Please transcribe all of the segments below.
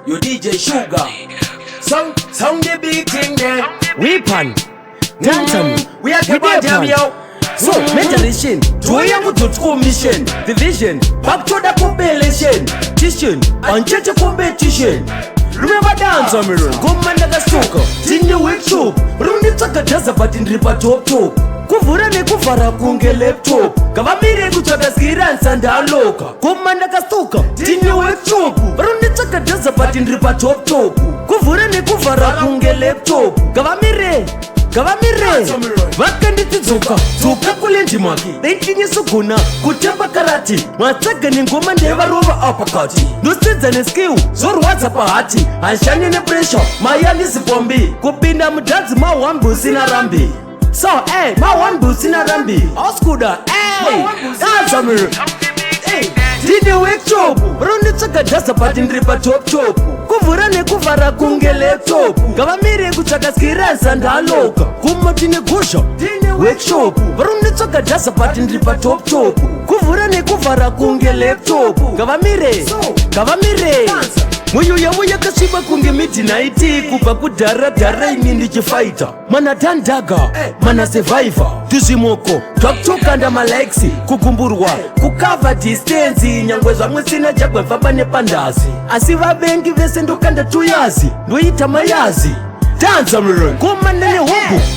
Your DJ Sugar. Sound, sound the big thing there. We pan. Tantam. We are We the there pan. yo. So, meditation. Joya kudotko mission. The vision. Back to the compilation. Tishin. Ancheche competition. Remember dance mirror. Goma ndakasuka. Tine workshop. Runditsvaga dhaza but ndiri pa top top. Kuvhura nekuvhara kunge laptop. Ngavamire kutsvaga skiransa ndaloka. Goma ndakasuka. Tine workshop. Runditsvaga dhaza but ndiri pa top top. Kuvhura nekuvhara kunge laptop. Ngavamire. Ngavamire. Vakanditi dzoka dzoka kulandmark daichinyesogona kutamba karate matsaga nengoma ndevarova apakati ndosedza neskill zvorwadza pahati hanshani nepressure mayandisi pombi kupinda mudhanzi mahwambi usina rambi so ey mahwambi usina rambi auskuda ey danza ndine workshop ronditsvaga dhaza but ndiri patop top kuvhura nekuvhara kunge laptop ngavamire kutsvaga skiransa ndaloka kuma tine gozha workshop ronditsvaga dhaza but ndiri patop top kuvhura nekuvhara kunge laptop ngavamire ngavamire mwoyo yavo yakasviba kunge midnight kubva kudhara dhara ini ndichifaita mana dandaga mana survivor ndizvimoko twakutokanda malikes kugumburwa kukavha distance nyangwe zvamwe sina jagwa mfamba nepandazi asi vavengi vese ndokanda tuyazi ndoita mayazi danza mirror ngoma nene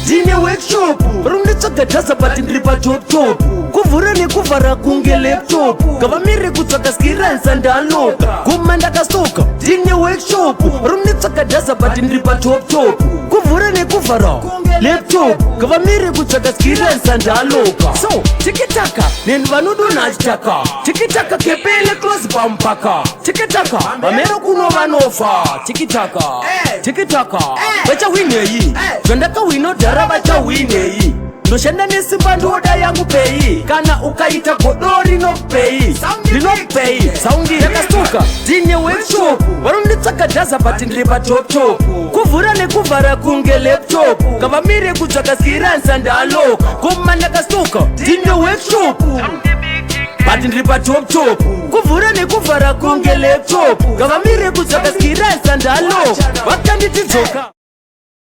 ndine workshop runditsvaga dhaza but ndiri patop top kuvhura nekuvhara kunge laptop ngavamire kutsvaga skiransa ndaloka goma ndakasuka ndine workshop runditsvaga dhaza but ndiri patop top kuvhura nekuvhara laptop ngavamire kutsvaga skiransa ndaloka so tikitaka neni vanodonha achitaka tikitaka kepele close pamupaka tikitaka vamero kuno vanofa tikitaka tikitaka vachahwinei zvandakahwina dhara vachahwinei ndoshanda nesimba ndoda yangu pay kana ukaita godo rinopei rinopei sound yakasuka ndine workshop vanonditsvaga dhaza but ndiri patop top kuvhura nekuvhara kunge laptop ngavamire kutsvaga skiransa ndaloka goma ndakasuka ndine workshop but ndiri patop top kuvhura nekuvhara kunge laptop ngavamire kutsvaga skiransa ndaloka vakanditi dzoka.